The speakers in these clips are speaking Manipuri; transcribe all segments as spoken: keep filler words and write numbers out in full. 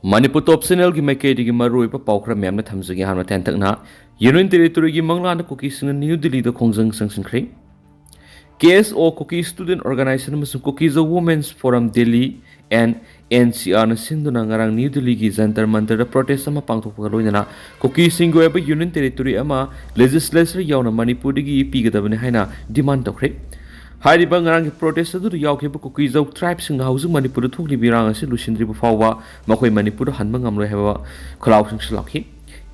ꯃꯅꯤꯄꯨꯔ ꯇꯣꯞ ꯆꯦꯅꯦꯜꯒꯤ ꯃꯥꯏꯀꯩꯗꯒꯤ ꯃꯔꯨꯑꯣꯏꯕ ꯄꯥꯎ ꯈꯔ ꯃꯌꯥꯝꯅ ꯊꯝꯖꯒꯦ꯫ ꯑꯍꯥꯟꯕ ꯊꯦꯟꯊꯛꯅ, ꯌꯨꯅꯤꯌꯟ ꯇꯦꯔꯤꯇꯣꯔꯤꯒꯤ ꯃꯪꯂꯥꯟꯗ ꯀꯨꯀꯤꯁꯤꯡꯅ ꯅ꯭ꯌꯨ ꯗꯤꯜꯂꯤꯗ ꯈꯣꯡꯖꯪ ꯆꯪꯁꯤꯟꯈ꯭ꯔꯦ꯫ ꯀꯦ ꯑꯦꯁ ꯑꯣ, ꯀꯨꯀꯤ ꯁ꯭ꯇꯨꯗꯦꯟꯠ ꯑꯣꯔꯒꯅꯥꯏꯖꯦꯁꯟ ꯑꯃꯁꯨꯡ Kukis women's forum Delhi N N C ꯑꯥꯔꯅ ꯁꯤꯟꯗꯨꯅ ꯉꯔꯥꯡ ꯅ꯭ꯌꯨ ꯗꯤꯜꯂꯤꯒꯤ ꯖꯟꯇꯔ ꯃꯟꯇꯔꯗ ꯄ꯭ꯔꯣꯇꯦꯁ ꯑꯃ ꯄꯥꯡꯊꯣꯛꯄꯒ ꯂꯣꯏꯅꯅ ꯀꯨꯀꯤꯁꯤꯡꯒꯤ ꯑꯣꯏꯕ ꯌꯨꯅꯤꯌꯟ ꯇꯦꯔꯤꯇꯣꯔꯤ ꯑꯃ ꯂꯦꯖꯤꯁꯂꯦꯆꯔ ꯌꯥꯎꯅ ꯃꯅꯤꯄꯨꯔꯗꯒꯤ ꯄꯤꯒꯗꯕꯅꯤ ꯍꯥꯏꯅ ꯗꯤꯃꯥꯟ ꯇꯧꯈ꯭ꯔꯦ꯫ ꯍꯥꯏꯔꯤꯕ ꯉꯔꯥꯡꯒꯤ ꯄ꯭ꯔꯣꯇꯦꯁ ꯑꯗꯨꯗ ꯌꯥꯎꯈꯤꯕ ꯀꯨꯀꯤꯖꯧ ꯇ꯭ꯔꯥꯏꯕꯁꯤꯡꯅ ꯍꯧꯖꯤꯛ ꯃꯅꯤꯄꯨꯔꯗ ꯊꯣꯛꯂꯤꯕ ꯏꯔꯥꯡ ꯑꯁꯤ ꯂꯣꯏꯁꯤꯟꯗ꯭ꯔꯤꯕ ꯐꯥꯎꯕ ꯃꯈꯣꯏ ꯃꯅꯤꯄꯨꯔꯗ ꯍꯟꯕ ꯉꯝꯂꯣꯏ ꯍꯥꯏꯕ ꯈꯣꯜꯂꯥꯎꯁꯤꯡꯁꯨ ꯂꯥꯎꯈꯤ꯫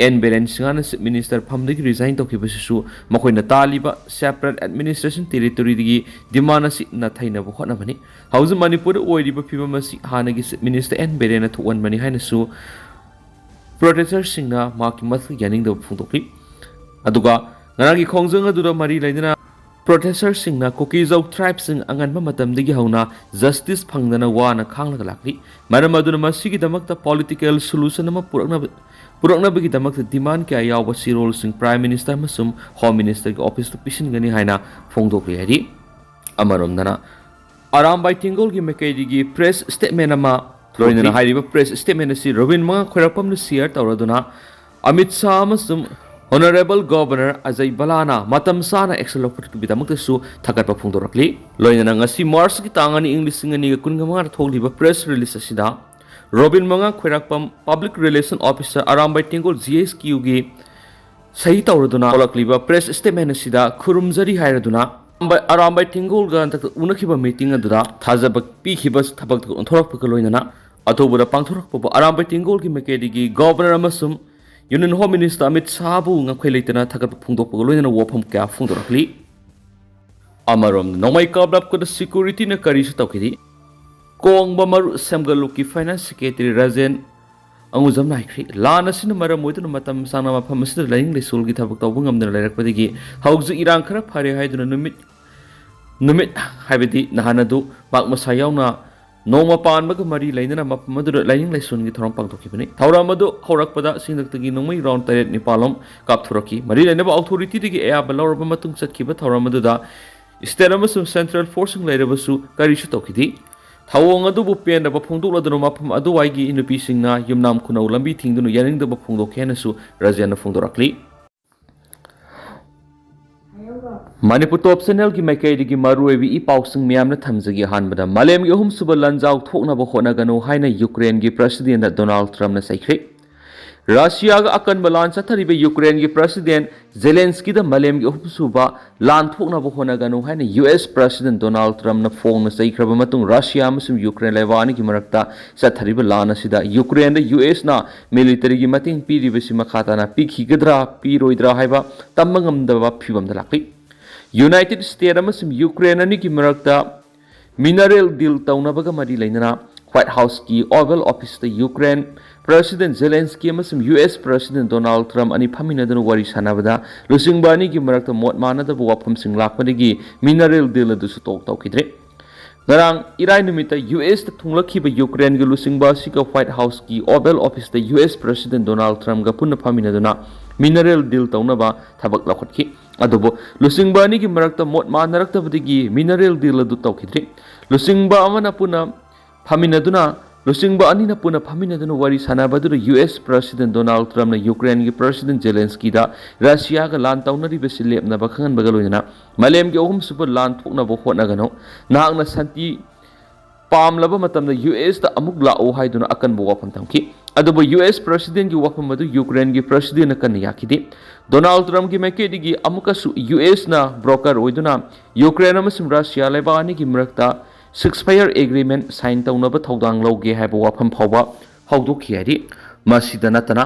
ꯑꯦꯟ ꯕꯤꯔꯦꯟ ꯁꯤꯡꯍꯅ ꯆꯤꯐ ꯃꯤꯅꯤꯁꯇꯔ ꯐꯝꯗꯒꯤ ꯔꯤꯖꯥꯏꯟ ꯇꯧꯈꯤꯕꯁꯤꯁꯨ ꯃꯈꯣꯏꯅ ꯇꯥꯜꯂꯤꯕ ꯁꯦꯄꯔꯦꯠ ꯑꯦꯗꯃꯤꯅꯤꯁꯇ꯭ꯔꯦꯁꯟ ꯇꯦꯔꯤꯇꯣꯔꯤꯗꯒꯤ ꯗꯤꯃꯥꯟ ꯑꯁꯤ ꯅꯥꯊꯩꯅꯕ ꯍꯣꯠꯅꯕꯅꯤ꯫ ꯍꯧꯖꯤꯛ ꯃꯅꯤꯄꯨꯔꯗ ꯑꯣꯏꯔꯤꯕ ꯐꯤꯕꯝ ꯑꯁꯤ ꯍꯥꯟꯅꯒꯤ ꯆꯤꯐ ꯃꯤꯅꯤꯁꯇꯔ ꯑꯦꯟ ꯕꯤꯔꯦꯟꯅ ꯊꯣꯛꯍꯟꯕꯅꯤ ꯍꯥꯏꯅꯁꯨ ꯄ꯭ꯔꯣꯇꯦꯁꯇꯔꯁꯤꯡꯅ ꯃꯍꯥꯛꯀꯤ ꯃꯊꯛ ꯌꯥꯅꯤꯡꯗꯕ ꯐꯣꯡꯗꯣꯛꯂꯤ꯫ ꯑꯗꯨꯒ ꯉꯔꯥꯡꯒꯤ ꯈꯣꯡꯖꯪ ꯑꯗꯨꯗ ꯃꯔꯤ ꯂꯩꯅꯅ ꯄ꯭ꯔꯣꯇꯦꯁꯇꯔꯁꯤꯡꯅ ꯀꯨꯀꯤꯖꯧ ꯇ꯭ꯔꯥꯏꯕꯁꯤꯡ ꯑꯉꯟꯕ ꯃꯇꯝꯗꯒꯤ ꯍꯧꯅ ꯖꯁꯇꯤꯁ ꯐꯪꯗꯅ ꯋꯥꯅ ꯈꯥꯡꯂꯒ ꯂꯥꯛꯂꯤ꯫ ꯃꯔꯝ ꯑꯗꯨꯅ ꯃꯁꯤꯒꯤꯗꯃꯛꯇ ꯄꯣꯂꯤꯇꯤꯀꯦꯜ ꯁꯣꯂꯨꯁꯟ ꯑꯃ ꯄꯨꯔꯛꯅꯕ, ꯄꯨꯔꯛꯅꯕꯒꯤꯗꯃꯛꯇ ꯗꯤꯃꯥꯟ ꯀꯌꯥ ꯌꯥꯎꯕ ꯆꯦꯔꯣꯜꯁꯤꯡ ꯄ꯭ꯔꯥꯏꯝ ꯃꯤꯅꯤꯁꯇꯔ ꯑꯃꯁꯨꯡ ꯍꯣꯝ ꯃꯤꯅꯤꯁꯇꯔꯒꯤ ꯑꯣꯐꯤꯁꯇ ꯄꯤꯁꯤꯟꯒꯅꯤ ꯍꯥꯏꯅ ꯐꯣꯡꯗꯣꯛꯂꯤ ꯍꯥꯏꯔꯤ꯫ ꯑꯃꯔꯣꯝꯗꯅ, ꯑꯔꯥꯝꯕꯥꯏ ꯇꯦꯡꯒꯣꯜꯒꯤ ꯃꯥꯏꯀꯩꯗꯒꯤ ꯄ꯭ꯔꯦꯁ ꯁ꯭ꯇꯦꯠꯃꯦꯟ ꯑꯃ ꯂꯣꯏꯅꯅ ꯊꯣꯛꯈꯤ꯫ ꯍꯥꯏꯔꯤꯕ ꯄ꯭ꯔꯦꯁ ꯁ꯭ꯇꯦꯠꯃꯦꯟ ꯑꯁꯤ ꯔꯣꯕꯤꯟ ꯃꯉꯥ ꯈ꯭ꯋꯥꯏꯔꯥꯛꯄꯝꯅ ꯁꯤꯌꯔ ꯇꯧꯔꯗꯨꯅ ꯑꯃꯤꯠ ꯁꯥꯍ ꯑꯃꯁꯨꯡ ꯑꯣꯅꯔꯦꯕꯜ ꯒꯣꯕꯔꯅꯔ ꯑꯖꯌ ꯚꯜꯂꯥꯅ ꯃꯇꯝ ꯆꯥꯅ ꯑꯦꯛꯁꯟ ꯂꯧꯈꯠꯈꯤꯕꯒꯤꯗꯃꯛꯇꯁꯨ ꯊꯥꯒꯠꯄ ꯐꯣꯡꯗꯣꯔꯛꯂꯤ꯫ ꯂꯣꯏꯅꯅ ꯉꯁꯤ ꯃꯥꯔꯆꯀꯤ ꯇꯥꯡ ꯑꯅꯤ, ꯏꯪ ꯂꯤꯁꯤꯡ ꯑꯅꯤꯒ ꯀꯨꯟꯒ ꯃꯉꯥꯗ ꯊꯣꯛꯂꯤꯕ ꯄ꯭ꯔꯦꯁ ꯔꯤꯂꯤꯁ ꯑꯁꯤꯗ Robin Manga Khwairakpam, public relation officer, Arambai Tenggol G H ꯀ꯭ꯌꯨꯒꯤ ꯁꯍꯤ ꯇꯧꯔꯗꯨꯅ ꯊꯣꯛꯂꯛꯂꯤꯕ ꯄ꯭ꯔꯦꯁ ꯁ꯭ꯇꯦꯠꯃꯦꯟ ꯑꯁꯤꯗ ꯈꯨꯔꯨꯝꯖꯔꯤ ꯍꯥꯏꯔꯗꯨꯅ ꯑꯔꯥꯝꯕꯥꯏ ꯇꯦꯡꯒꯣꯜꯒ ꯍꯟꯗꯛꯇ ꯎꯅꯈꯤꯕ ꯃꯤꯇꯤꯡ ꯑꯗꯨꯗ ꯊꯥꯖꯕ ꯄꯤꯈꯤꯕ ꯊꯕꯛꯇ ꯑꯣꯟꯊꯣꯔꯛꯄꯒ ꯂꯣꯏꯅꯅ ꯑꯊꯨꯕꯗ ꯄꯥꯡꯊꯣꯔꯛꯄꯕꯨ ꯑꯔꯥꯝꯕꯥꯏ ꯇꯦꯡꯒꯣꯜꯒꯤ ꯃꯥꯏꯀꯩꯗꯒꯤ ꯒꯣꯕꯔꯅꯔ ꯑꯃꯁꯨꯡ ꯌꯨꯅꯤꯌꯟ ꯍꯣꯝ ꯃꯤꯅꯤꯁꯇꯔ ꯑꯃꯤꯠ ꯁꯥꯍꯕꯨ ꯉꯝꯈꯩ ꯂꯩꯇꯅ ꯊꯥꯒꯠꯄ ꯐꯣꯡꯗꯣꯛꯄꯒ ꯂꯣꯏꯅꯅ ꯋꯥꯐꯝ ꯀꯌꯥ ꯐꯣꯡꯗꯣꯔꯛꯂꯤ꯫ ꯑꯃꯔꯣꯝꯗ, ꯅꯣꯡꯃꯩ ꯀꯥꯞꯂꯞꯀꯗ ꯁꯦꯀ꯭ꯌꯨꯔꯤꯇꯤꯅ ꯀꯔꯤꯁꯨ ꯇꯧꯈꯤꯗꯦ꯫ ꯀꯣꯡꯕ ꯃꯔꯨ ꯁꯦꯝꯒꯠꯂꯨꯞꯀꯤ ꯐꯥꯏꯅꯥꯟꯁ ꯁꯦꯀ꯭ꯔꯦꯇꯔꯤ ꯔꯥꯖꯦꯟ ꯑꯉꯨꯖꯝ ꯅꯥꯏꯈ꯭ꯔꯤ꯫ ꯂꯥꯟ ꯑꯁꯤꯅ ꯃꯔꯝ ꯑꯣꯏꯗꯨꯅ ꯃꯇꯝ ꯁꯥꯡꯅ ꯃꯐꯝ ꯑꯁꯤꯗ ꯂꯥꯏꯅꯤꯡ ꯂꯥꯏꯁꯣꯜꯒꯤ ꯊꯕꯛ ꯇꯧꯕ ꯉꯝꯗꯅ ꯂꯩꯔꯛꯄꯗꯒꯤ ꯍꯧꯖꯤꯛ ꯏꯔꯥꯡ ꯈꯔ ꯐꯔꯦ ꯍꯥꯏꯗꯨꯅ ꯅꯨꯃꯤꯠ, ꯅꯨꯃꯤꯠ ꯍꯥꯏꯕꯗꯤ ꯅꯍꯥꯟ ꯑꯗꯨ ꯃꯍꯥꯛ ꯃꯁꯥ ꯌꯥꯎꯅ ꯅꯣꯡꯃ ꯄꯥꯟꯕꯒ ꯃꯔꯤ ꯂꯩꯅꯅ ꯃꯐꯝ ꯑꯗꯨꯗ ꯂꯥꯏꯅꯤꯡ ꯂꯥꯏꯁꯣꯜꯒꯤ ꯊꯧꯔꯝ ꯄꯥꯡꯊꯣꯛꯈꯤꯕꯅꯤ꯫ ꯊꯧꯔꯝ ꯑꯗꯨ ꯍꯧꯔꯛꯄꯗ ꯁꯤꯡꯂꯛꯇꯒꯤ ꯅꯣꯡꯃꯩ ꯔꯥꯎꯟ ꯇꯔꯦꯠ ꯅꯤꯄꯥꯜ ꯂꯣꯝ ꯀꯥꯞꯊꯣꯔꯛꯈꯤ꯫ ꯃꯔꯤ ꯂꯩꯅꯕ ꯑꯣꯊꯣꯔꯤꯇꯤꯗꯒꯤ ꯑꯌꯥꯕ ꯂꯧꯔꯕ ꯃꯇꯨꯡ ꯆꯠꯈꯤꯕ ꯊꯧꯔꯝ ꯑꯗꯨꯗ ꯁ꯭ꯇꯦꯠ ꯑꯃꯁꯨꯡ ꯁꯦꯟꯇ꯭ꯔꯦꯜ ꯐꯣꯔꯁꯁꯤꯡ ꯂꯩꯔꯕꯁꯨ ꯀꯔꯤꯁꯨ ꯇꯧꯈꯤꯗꯦ꯫ ꯊꯧꯑꯣꯡ ꯑꯗꯨꯕꯨ ꯄꯦꯟꯗꯕ ꯐꯣꯡꯗꯣꯛꯂꯗꯨꯅ ꯃꯐꯝ ꯑꯗꯨꯋꯥꯏꯒꯤ ꯅꯨꯄꯤꯁꯤꯡꯅ ꯌꯨꯝꯅꯥꯝ ꯈꯨꯅꯧ ꯂꯝꯕꯤ ꯊꯤꯡꯗꯨꯅ ꯌꯥꯅꯤꯡꯗꯕ ꯐꯣꯡꯗꯣꯛꯈꯤ ꯍꯥꯏꯅꯁꯨ ꯔꯥꯖꯦꯟꯅ ꯐꯣꯡꯗꯣꯔꯛꯂꯤ꯫ ꯃꯅꯤꯄꯨꯔ ꯇꯣꯞ ꯆꯦꯅꯦꯜꯒꯤ ꯃꯥꯏꯀꯩꯗꯒꯤ ꯃꯔꯨꯑꯣꯏꯕ ꯏ ꯄꯥꯎꯁꯤꯡ ꯃꯌꯥꯝꯅ ꯊꯝꯖꯒꯦ꯫ ꯑꯍꯥꯟꯕꯗ, ꯃꯥꯂꯦꯝꯒꯤ ꯑꯍꯨꯝꯁꯨꯕ ꯂꯥꯟꯖꯥꯎ ꯊꯣꯛꯅꯕ ꯍꯣꯠꯅꯒꯅꯨ ꯍꯥꯏꯅ ꯌꯨꯀ꯭ꯔꯦꯟꯒꯤ ꯄ꯭ꯔꯁꯤꯗꯦꯟꯗ ꯗꯣꯅꯥꯜꯗ ꯇ꯭ꯔꯝꯞꯅ ꯆꯩꯈ꯭ꯔꯦ꯫ ꯔꯁꯤꯌꯥꯒ ꯑꯀꯟꯕ ꯂꯥꯟ ꯆꯠꯊꯔꯤꯕ ꯌꯨꯀ꯭ꯔꯦꯟꯒꯤ ꯄ꯭ꯔꯁꯤꯗꯦꯟ ꯖꯦꯂꯦꯟꯁꯀꯤꯗ ꯃꯥꯂꯦꯝꯒꯤ ꯑꯍꯨꯝꯁꯨꯕ ꯂꯥꯟ ꯊꯣꯛꯅꯕ ꯍꯣꯠꯅꯒꯅꯨ ꯍꯥꯏꯅ ꯌꯨ ꯑꯦꯁ ꯄ꯭ꯔꯁꯤꯗꯦꯟ ꯗꯣꯅꯥꯜꯗ ꯇ꯭ꯔꯝꯞꯅ ꯐꯣꯡꯅ ꯆꯩꯈ꯭ꯔꯕ ꯃꯇꯨꯡ, ꯔꯁꯤꯌꯥ ꯑꯃꯁꯨꯡ ꯌꯨꯀ꯭ꯔꯦꯟ ꯂꯩꯕꯥꯛ ꯑꯅꯤꯒꯤ ꯃꯔꯛꯇ ꯆꯠꯊꯔꯤꯕ ꯂꯥꯟ ꯑꯁꯤꯗ ꯌꯨꯀ꯭ꯔꯦꯟꯗ ꯌꯨ ꯑꯦꯁꯅ ꯃꯤꯂꯤꯇꯔꯤꯒꯤ ꯃꯇꯦꯡ ꯄꯤꯔꯤꯕꯁꯤ ꯃꯈꯥ ꯇꯥꯅ ꯄꯤꯈꯤꯒꯗ꯭ꯔꯥ ꯄꯤꯔꯣꯏꯗ꯭ꯔꯥ ꯍꯥꯏꯕ ꯇꯝꯕ ꯉꯝꯗꯕ ꯐꯤꯕꯝꯗ ꯂꯥꯛꯂꯤ꯫ ꯌꯨꯅꯥꯏꯇꯦꯗ ꯁ꯭ꯇꯦꯠ ꯑꯃꯁꯨꯡ ꯌꯨꯀ꯭ꯔꯦꯟ ꯑꯅꯤꯒꯤ ꯃꯔꯛꯇ ꯃꯤꯅꯔꯦꯜ ꯗꯤꯜ ꯇꯧꯅꯕꯒ ꯃꯔꯤ ꯂꯩꯅꯅ ꯋꯥꯏꯠ ꯍꯥꯎꯁꯀꯤ ꯑꯣꯚꯦꯜ ꯑꯣꯐꯤꯁꯇ ꯌꯨꯀ꯭ꯔꯦꯟ ꯄ꯭ꯔꯁꯤꯗꯦꯟ ꯖꯦꯂꯦꯟꯁꯀꯤ ꯑꯃꯁꯨꯡ ꯌꯨ ꯑꯦꯁ ꯄ꯭ꯔꯁꯤꯗꯦꯟ ꯗꯣꯅꯥꯜꯗ ꯇ꯭ꯔꯝꯞ ꯑꯅꯤ ꯐꯝꯃꯤꯟꯅꯗꯨꯅ ꯋꯥꯔꯤ ꯁꯥꯟꯅꯕꯗ ꯂꯨꯆꯤꯡꯕ ꯑꯅꯤꯒꯤ ꯃꯔꯛꯇ ꯃꯣꯠ ꯃꯥꯟꯅꯗꯕ ꯋꯥꯐꯝꯁꯤꯡ ꯂꯥꯛꯄꯗꯒꯤ ꯃꯤꯅꯔꯦꯜ ꯗꯤꯜ ꯑꯗꯨꯁꯨ ꯇꯣꯛ ꯇꯧꯈꯤꯗ꯭ꯔꯦ꯫ ꯉꯔꯥꯡ ꯏꯔꯥꯏ ꯅꯨꯃꯤꯠꯇ ꯌꯨ ꯑꯦꯁꯇ ꯊꯨꯡꯂꯛꯈꯤꯕ ꯌꯨꯀ꯭ꯔꯦꯟꯒꯤ ꯂꯨꯆꯤꯡꯕ ꯑꯁꯤꯒ ꯋꯥꯏꯠ ꯍꯥꯎꯁꯀꯤ ꯑꯣꯚꯦꯜ ꯑꯣꯐꯤꯁꯇ ꯌꯨ ꯑꯦꯁ ꯄ꯭ꯔꯁꯤꯗꯦꯟ ꯗꯣꯅꯥꯜꯗ ꯇ꯭ꯔꯝꯞꯒ ꯄꯨꯟꯅ ꯐꯝꯃꯤꯟꯅꯗꯨꯅ ꯃꯤꯅꯔꯦꯜ ꯗꯤꯜ ꯇꯧꯅꯕ ꯊꯕꯛ ꯂꯧꯈꯠꯈꯤ꯫ ꯑꯗꯨꯕꯨ ꯂꯨꯆꯤꯡꯕ ꯑꯅꯤꯒꯤ ꯃꯔꯛꯇ ꯃꯣꯠ ꯃꯥꯟꯅꯔꯛꯇꯕꯗꯒꯤ ꯃꯤꯅꯔꯦꯜ ꯗꯤꯜ ꯑꯗꯨ ꯇꯧꯈꯤꯗ꯭ꯔꯤ꯫ ꯂꯨꯆꯤꯡꯕ ꯑꯃꯅ ꯄꯨꯟꯅ ꯐꯝꯃꯤꯟꯅꯗꯨꯅ, ꯂꯨꯆꯤꯡꯕ ꯑꯅꯤꯅ ꯄꯨꯟꯅ ꯐꯝꯃꯤꯟꯅꯗꯨꯅ ꯋꯥꯔꯤ ꯁꯥꯟꯅꯕ ꯑꯗꯨꯗ ꯌꯨ ꯑꯦꯁ ꯄ꯭ꯔꯁꯤꯗꯦꯟ ꯗꯣꯅꯥꯜꯗ ꯇ꯭ꯔꯝꯞꯅ ꯌꯨꯀ꯭ꯔꯦꯟꯒꯤ ꯄ꯭ꯔꯁꯤꯗꯦꯟ ꯖꯦꯂꯦꯟꯁꯀꯤꯗ ꯔꯁꯤꯌꯥꯒ ꯂꯥꯟ ꯇꯧꯅꯔꯤꯕꯁꯤ ꯂꯦꯞꯅꯕ ꯈꯪꯍꯟꯕꯒ ꯂꯣꯏꯅꯅ ꯃꯥꯂꯦꯝꯒꯤ ꯑꯍꯨꯝꯁꯨꯕ ꯂꯥꯟ ꯊꯣꯛꯅꯕ ꯍꯣꯠꯅꯒꯅꯨ, ꯅꯍꯥꯛꯅ ꯁꯥꯟꯇꯤ ꯄꯥꯝꯂꯕ ꯃꯇꯝꯗ ꯌꯨ ꯑꯦꯁꯇ ꯑꯃꯨꯛ ꯂꯥꯛꯎ ꯍꯥꯏꯗꯨꯅ ꯑꯀꯟꯕ ꯋꯥꯐꯝ ꯊꯝꯈꯤ꯫ ꯑꯗꯨꯕꯨ ꯌꯨ ꯑꯦꯁ ꯄ꯭ꯔꯁꯤꯗꯦꯟꯒꯤ ꯋꯥꯐꯝ ꯑꯗꯨ ꯌꯨꯀ꯭ꯔꯦꯟꯒꯤ ꯄ꯭ꯔꯁꯤꯗꯦꯟꯅ ꯀꯟꯅ ꯌꯥꯈꯤꯗꯦ꯫ ꯗꯣꯅꯥꯜꯗ ꯇ꯭ꯔꯝꯞꯀꯤ ꯃꯥꯏꯀꯩꯗꯒꯤ ꯑꯃꯨꯛꯀꯁꯨ ꯌꯨ ꯑꯦꯁꯅ ꯕ꯭ꯔꯣꯀꯔ ꯑꯣꯏꯗꯨꯅ ꯌꯨꯀ꯭ꯔꯦꯟ ꯑꯃꯁꯨꯡ ꯔꯁꯤꯌꯥ ꯂꯩꯕꯥꯛ ꯑꯅꯤꯒꯤ ꯃꯔꯛꯇ ꯁꯤꯁꯐꯥꯌꯔ ꯑꯦꯒ꯭ꯔꯤꯃꯦꯟ ꯁꯥꯏꯟ ꯇꯧꯅꯕ ꯊꯧꯗꯥꯡ ꯂꯧꯒꯦ ꯍꯥꯏꯕ ꯋꯥꯐꯝ ꯐꯥꯎꯕ ꯍꯧꯗꯣꯛꯈꯤ ꯍꯥꯏꯔꯤ꯫ ꯃꯁꯤꯗ ꯅꯠꯇꯅ,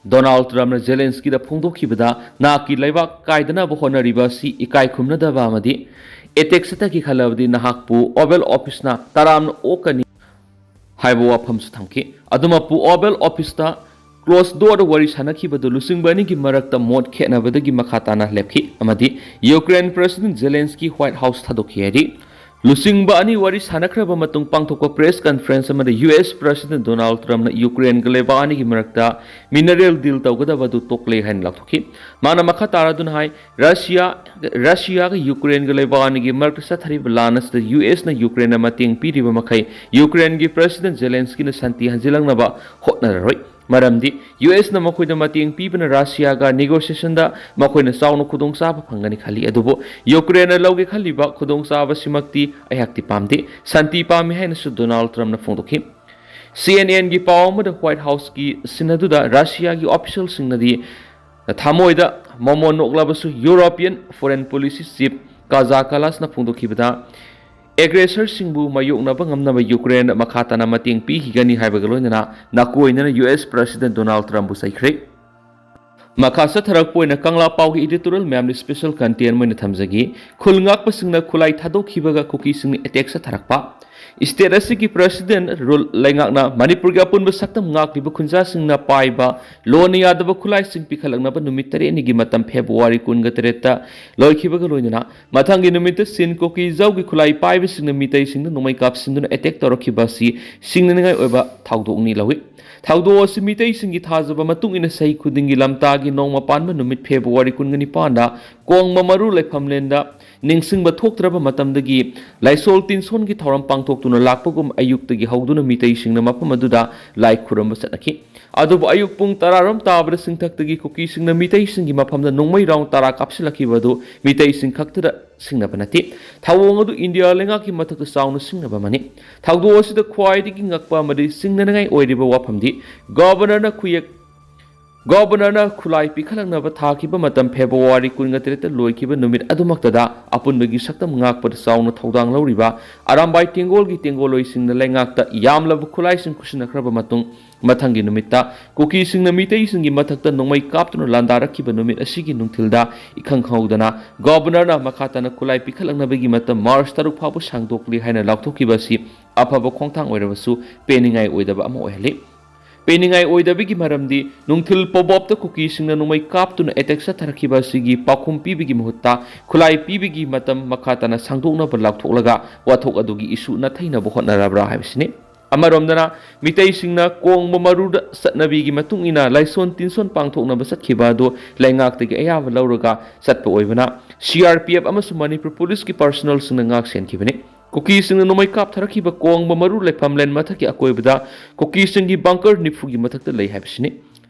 ꯗꯣꯅꯥꯜꯗ ꯇ꯭ꯔꯝꯞꯅ ꯖꯦꯂꯦꯟꯁꯀꯤꯗ ꯐꯣꯡꯗꯣꯛꯈꯤꯕꯗ, ꯅꯍꯥꯛꯀꯤ ꯂꯩꯕꯥꯛ ꯀꯥꯏꯗꯅꯕ ꯍꯣꯠꯅꯔꯤꯕ ꯑꯁꯤ ꯏꯀꯥꯏ ꯈꯨꯝꯅꯗꯕ ꯑꯃꯗꯤ ꯑꯦꯇꯦꯛ ꯆꯠꯊꯈꯤ ꯈꯜꯂꯕꯗꯤ ꯅꯍꯥꯛꯄꯨ ꯑꯣꯚꯦꯜ ꯑꯣꯐꯤꯁꯅ ꯇꯔꯥꯝꯅ ꯑꯣꯛꯀꯅꯤ ꯍꯥꯏꯕ ꯋꯥꯐꯝꯁꯨ ꯊꯝꯈꯤ꯫ ꯑꯗꯨꯃꯛꯄꯨ ꯑꯣꯚꯦꯜ ꯑꯣꯐꯤꯁꯇ ꯀ꯭ꯂꯣꯁ ꯗꯣꯔꯗ ꯋꯥꯔꯤ ꯁꯥꯟꯅꯈꯤꯕꯗꯨ ꯂꯨꯆꯤꯡꯕ ꯑꯅꯤꯒꯤ ꯃꯔꯛꯇ ꯃꯣꯠ ꯈꯦꯠꯅꯕꯗꯒꯤ ꯃꯈꯥ ꯇꯥꯅ ꯂꯦꯞꯈꯤ ꯑꯃꯗꯤ ꯌꯨꯀ꯭ꯔꯦꯟ ꯄ꯭ꯔꯁꯤꯗꯦꯟ ꯖꯦꯂꯦꯟꯁꯀꯤ ꯋꯥꯏꯠ ꯍꯥꯎꯁ ꯊꯥꯗꯣꯛꯈꯤ ꯍꯥꯏꯔꯤ꯫ ꯂꯨꯆꯤꯡꯕ ꯑꯅꯤ ꯋꯥꯔꯤ ꯁꯥꯟꯅꯈ꯭ꯔꯕ ꯃꯇꯨꯡ ꯄꯥꯡꯊꯣꯛꯄ press conference ꯑꯃꯗ U S President Donald Trumpꯅ ꯌꯨꯀ꯭ꯔꯦꯟꯒ ꯂꯩꯕꯥꯛ ꯑꯅꯤꯒꯤ ꯃꯔꯛꯇ mineral deal ꯇꯧꯒꯗꯕ ꯑꯗꯨ ꯇꯣꯛꯂꯦ ꯍꯥꯏꯅ ꯂꯥꯎꯊꯣꯛꯈꯤ꯫ ꯃꯥꯅ ꯃꯈꯥ ꯇꯥꯔꯗꯨꯅ ꯍꯥꯏ, ꯔꯁꯤꯌꯥ, ꯔꯁꯤꯌꯥꯒ ꯌꯨꯀ꯭ꯔꯦꯟꯒ ꯂꯩꯕꯥꯛ ꯑꯅꯤꯒꯤ ꯃꯔꯛꯇ ꯆꯠꯊꯔꯤꯕ ꯂꯥꯟ ꯑꯁꯤꯗ U Sꯅ ꯌꯨꯀ꯭ꯔꯦꯟꯗ ꯃꯇꯦꯡ ꯄꯤꯔꯤꯕ ꯃꯈꯩ ꯌꯨꯀ꯭ꯔꯦꯟꯒꯤ President Zelenskyꯅ ꯁꯥꯟꯇꯤ ꯍꯟꯖꯤꯜꯂꯛꯅꯕ ꯍꯣꯠꯅꯔꯔꯣꯏ꯫ ꯃꯔꯝꯗꯤ U Sꯅ ꯃꯈꯣꯏꯗ ꯃꯇꯦꯡ ꯄꯤꯕꯅ ꯔꯁꯤꯌꯥꯒ negotiationꯗ ꯃꯈꯣꯏꯅ ꯆꯥꯎꯅ ꯈꯨꯗꯣꯡꯆꯥꯕ ꯐꯪꯒꯅꯤ ꯈꯜꯂꯤ꯫ ꯑꯗꯨꯕꯨ ꯌꯨꯀ꯭ꯔꯦꯟꯅ ꯂꯧꯒꯦ ꯈꯜꯂꯤꯕ ꯈꯨꯗꯣꯡꯆꯥꯕꯁꯤꯃꯛꯇꯤ ꯑꯩꯍꯥꯛꯇꯤ ꯄꯥꯝꯗꯦ꯫ ꯁꯥꯟꯇꯤ ꯄꯥꯝꯃꯤ ꯍꯥꯏꯅꯁꯨ ꯗꯣꯅꯥꯜꯗ ꯇ꯭ꯔꯝꯞꯅ ꯐꯣꯡꯗꯣꯛꯈꯤ꯫ C N Nꯒꯤ ꯄꯥꯎ ꯑꯃꯗ White Houseꯀꯤ ꯁꯤꯟ ꯑꯗꯨꯗ ꯔꯁꯤꯌꯥꯒꯤ officialꯁꯤꯡꯅꯗꯤ ꯊꯃꯣꯏꯗ ꯃꯣꯃꯣꯟ ꯅꯣꯛꯂꯕꯁꯨ European Foreign Policy Chief ꯀꯥꯖꯥ ꯀꯥꯂꯥꯁꯅ ꯐꯣꯡꯗꯣꯛꯈꯤꯕꯗ, aggressor ꯁꯤꯡꯕꯨ ꯃꯥꯌꯣꯛꯅꯕ ꯉꯝꯅꯕ ꯌꯨꯀ꯭ꯔꯦꯟꯗ ꯃꯈꯥ ꯇꯥꯅ ꯃꯇꯦꯡ ꯄꯤꯈꯤꯒꯅꯤ ꯍꯥꯏꯕꯒ ꯂꯣꯏꯅꯅ ꯅꯥꯀꯣꯏꯅꯅ U S President Donald Trumpꯄꯨ ꯆꯩꯈ꯭ꯔꯦ꯫ ꯃꯈꯥ ꯆꯠꯊꯔꯛꯄ ꯑꯣꯏꯅ ꯀꯪꯂꯥ ꯄꯥꯎꯒꯤ editorial ꯃꯌꯥꯝꯗ special content ꯑꯣꯏꯅ ꯊꯝꯖꯒꯦ꯫ ꯈꯨꯜ ꯉꯥꯛꯄꯁꯤꯡꯅ ꯈꯨꯠꯂꯥꯏ ꯊꯥꯗꯣꯛꯈꯤꯕꯒ ꯀꯨꯀꯤꯁꯤꯡꯅ attack ꯆꯠꯊꯔꯛꯄ꯫ State ꯑꯁꯤꯒꯤ President Rule ꯂꯩꯉꯥꯛꯅ ꯃꯅꯤꯄꯨꯔꯒꯤ ꯑꯄꯨꯟꯕ ꯁꯛꯇꯝ ꯉꯥꯛꯂꯤꯕ ꯈꯨꯟꯖꯥꯁꯤꯡꯅ ꯄꯥꯏꯕ ꯂꯣꯟꯅ ꯌꯥꯗꯕ ꯈꯨꯠꯂꯥꯏꯁꯤꯡ ꯄꯤꯈꯠꯂꯛꯅꯕ ꯅꯨꯃꯤꯠ ꯇꯔꯦꯠꯅꯤꯒꯤ ꯃꯇꯝ February ꯀꯨꯟꯒ ꯇꯔꯦꯠꯇ ꯂꯣꯏꯈꯤꯕꯒ ꯂꯣꯏꯅꯅ ꯃꯊꯪꯒꯤ ꯅꯨꯃꯤꯠꯇ ꯆꯤꯟ ꯀꯨꯀꯤ ꯖꯧꯒꯤ ꯈꯨꯠꯂꯥꯏ ꯄꯥꯏꯕꯁꯤꯡꯅ ꯃꯤꯇꯩꯁꯤꯡꯗ ꯅꯣꯡꯃꯩ ꯀꯥꯞꯁꯤꯟꯗꯨꯅ attack ꯇꯧꯔꯛꯈꯤꯕ ꯑꯁꯤ ꯁꯤꯡꯅꯅꯤꯡꯉꯥꯏ ꯑꯣꯏꯕ ꯊꯧꯗꯣꯛꯅꯤ ꯂꯧꯏ꯫ ꯊꯧꯗꯣꯛ ꯑꯁꯤ ꯃꯤꯇꯩꯁꯤꯡꯒꯤ ꯊꯥꯖꯕ ꯃꯇꯨꯡ ꯏꯟꯅ ꯆꯍꯤ ꯈꯨꯗꯤꯡꯒꯤ ꯂꯝꯇꯥꯒꯤ ꯅꯣꯡꯃ ꯄꯥꯟꯕ ꯅꯨꯃꯤꯠ February ꯀꯨꯟꯒ ꯅꯤꯄꯥꯟꯗ ꯀꯣꯡꯕ ꯃꯔꯨ ꯂꯩꯐꯝꯂꯦꯟꯗ ꯅꯤꯡꯁꯤꯡꯕ ꯊꯣꯛꯇ꯭ꯔꯕ ꯃꯇꯝꯗꯒꯤ ꯂꯥꯏꯁꯣꯜ ꯇꯤꯟꯁꯣꯟꯒꯤ ꯊꯧꯔꯝ ꯄꯥꯡꯊꯣꯛꯇꯨꯅ ꯂꯥꯛꯄꯒꯨꯝ ꯑꯌꯨꯛꯇꯒꯤ ꯍꯧꯗꯨꯅ ꯃꯤꯇꯩꯁꯤꯡꯅ ꯃꯐꯝ ꯑꯗꯨꯗ ꯂꯥꯏ ꯈꯨꯔꯨꯝꯕ ꯆꯠꯅꯈꯤ꯫ ꯑꯗꯨꯕꯨ ꯑꯌꯨꯛ ꯄꯨꯡ ꯇꯔꯥꯔꯣꯝ ꯇꯥꯕꯗ ꯆꯤꯡꯊꯛꯇꯒꯤ ꯀꯨꯀꯤꯁꯤꯡꯅ ꯃꯤꯇꯩꯁꯤꯡꯒꯤ ꯃꯐꯝꯗ ꯅꯣꯡꯃꯩ round ꯇꯔꯥ ꯀꯥꯞꯁꯤꯜꯂꯛꯈꯤꯕ ꯑꯗꯨ ꯃꯤꯇꯩꯁꯤꯡ ꯈꯛꯇꯗ ꯁꯤꯡꯅꯕ ꯅꯠꯇꯦ꯫ ꯊꯧꯑꯣꯡ ꯑꯗꯨ ꯏꯟꯗꯤꯌꯥ ꯂꯩꯉꯥꯛꯀꯤ ꯃꯊꯛꯇ ꯆꯥꯎꯅ ꯁꯤꯡꯅꯕ ꯑꯃꯅꯤ꯫ ꯊꯧꯗꯣꯛ ꯑꯁꯤꯗ ꯈ꯭ꯋꯥꯏꯗꯒꯤ ꯉꯛꯄ ꯑꯃꯗꯤ ꯁꯤꯡꯅꯅꯤꯡꯉꯥꯏ ꯑꯣꯏꯔꯤꯕ ꯋꯥꯐꯝꯗꯤ Governorꯅ ꯈꯨꯌꯦꯛ Governorꯅ ꯈꯨꯠꯂꯥꯏ ꯄꯤꯈꯠꯂꯛꯅꯕ ꯊꯥꯈꯤꯕ ꯃꯇꯝ February ꯀꯨꯟꯒ ꯇꯔꯦꯠꯇ ꯂꯣꯏꯈꯤꯕ ꯅꯨꯃꯤꯠ ꯑꯗꯨꯃꯛꯇꯗ ꯑꯄꯨꯟꯕꯒꯤ ꯁꯛꯇꯝ ꯉꯥꯛꯄꯗ ꯆꯥꯎꯅ ꯊꯧꯗꯥꯡ ꯂꯧꯔꯤꯕ ꯑꯔꯥꯝꯕꯥꯏ ꯇꯦꯡꯒꯣꯜꯒꯤ ꯇꯦꯡꯒꯣꯜꯂꯣꯏꯁꯤꯡꯅ ꯂꯩꯉꯥꯛꯇ ꯌꯥꯝꯂꯕ ꯈꯨꯠꯂꯥꯏꯁꯤꯡ ꯈꯨꯠꯁꯤꯟꯅꯈ꯭ꯔꯕ ꯃꯇꯨꯡ, ꯃꯊꯪꯒꯤ ꯅꯨꯃꯤꯠꯇ ꯀꯨꯀꯤꯁꯤꯡꯅ ꯃꯤꯇꯩꯁꯤꯡꯒꯤ ꯃꯊꯛꯇ ꯅꯣꯡꯃꯩ ꯀꯥꯞꯇꯨꯅ ꯂꯥꯟꯗꯥꯔꯛꯈꯤꯕ ꯅꯨꯃꯤꯠ ꯑꯁꯤꯒꯤ ꯅꯨꯡꯊꯤꯜꯗ ꯏꯈꯪ ꯈꯪꯍꯧꯗꯅ Governorꯅ ꯃꯈꯥ ꯇꯥꯅ ꯈꯨꯠꯂꯥꯏ ꯄꯤꯈꯠꯂꯛꯅꯕꯒꯤ ꯃꯇꯝ March ꯇꯔꯨꯛ ꯐꯥꯎꯕ ꯁꯥꯡꯗꯣꯛꯂꯤ ꯍꯥꯏꯅ ꯂꯥꯎꯊꯣꯛꯈꯤꯕ ꯑꯁꯤ ꯑꯐꯕ ꯈꯣꯡꯊꯥꯡ ꯑꯣꯏꯔꯕꯁꯨ ꯄꯦꯟꯅꯤꯡꯉꯥꯏ ꯑꯣꯏꯗꯕ ꯑꯃ ꯑꯣꯏꯍꯜꯂꯤ꯫ ꯄꯦꯟꯅꯤꯡꯉꯥꯏ ꯑꯣꯏꯗꯕꯒꯤ ꯃꯔꯝꯗꯤ ꯅꯨꯡꯊꯤꯜ ꯄꯣꯕꯣꯞꯇ ꯀꯨꯀꯤꯁꯤꯡꯅ ꯅꯣꯡꯃꯩ ꯀꯥꯞꯇꯨꯅ ꯑꯦꯇꯦꯛ ꯆꯠꯊꯔꯛꯈꯤꯕ ꯑꯁꯤꯒꯤ ꯄꯥꯎꯈꯨꯝ ꯄꯤꯕꯒꯤ ꯃꯍꯨꯠꯇ ꯈꯨꯠꯂꯥꯏ ꯄꯤꯕꯒꯤ ꯃꯇꯝ ꯃꯈꯥ ꯇꯥꯅ ꯁꯥꯡꯗꯣꯛꯅꯕ ꯂꯥꯎꯊꯣꯛꯂꯒ ꯋꯥꯊꯣꯛ ꯑꯗꯨꯒꯤ ꯏꯁꯨ ꯅꯥꯊꯩꯅꯕ ꯍꯣꯠꯅꯔꯕ꯭ꯔꯥ ꯍꯥꯏꯕꯁꯤꯅꯤ꯫ ꯑꯃꯔꯣꯝꯗꯅ ꯃꯤꯇꯩꯁꯤꯡꯅ ꯀꯣꯡꯕ ꯃꯔꯨꯗ ꯆꯠꯅꯕꯤꯒꯤ ꯃꯇꯨꯡ ꯏꯟꯅ ꯂꯥꯏꯁꯣꯟ ꯇꯤꯟꯁꯣꯟ ꯄꯥꯡꯊꯣꯛꯅꯕ ꯆꯠꯈꯤꯕ ꯑꯗꯨ ꯂꯩꯉꯥꯛꯇꯒꯤ ꯑꯌꯥꯕ ꯂꯧꯔꯒ ꯆꯠꯄ ꯑꯣꯏꯕꯅ ꯁꯤ ꯑꯥꯔ ꯄꯤ ꯑꯦꯐ ꯑꯃꯁꯨꯡ ꯃꯅꯤꯄꯨꯔ ꯄꯨꯂꯤꯁꯀꯤ ꯄꯥꯔꯁꯣꯅꯦꯜꯁꯤꯡꯅ ꯉꯥꯛ ꯁꯦꯟꯈꯤꯕꯅꯤ꯫ ꯀꯨꯀꯤꯁꯤꯡꯅ ꯅꯣꯡꯃꯩ ꯀꯥꯞꯊꯔꯛꯈꯤꯕ ꯀꯣꯡꯕ ꯃꯔꯨ ꯂꯩꯐꯝ ꯂꯦꯟ ꯃꯊꯛꯀꯤ ꯑꯀꯣꯏꯕꯗ ꯀꯨꯀꯤꯁꯤꯡꯒꯤ ꯕꯪꯀꯔ ꯅꯤꯐꯨꯒꯤ ꯃꯊꯛꯇ ꯂꯩ ꯍꯥꯏꯕꯁꯤꯅꯤ꯫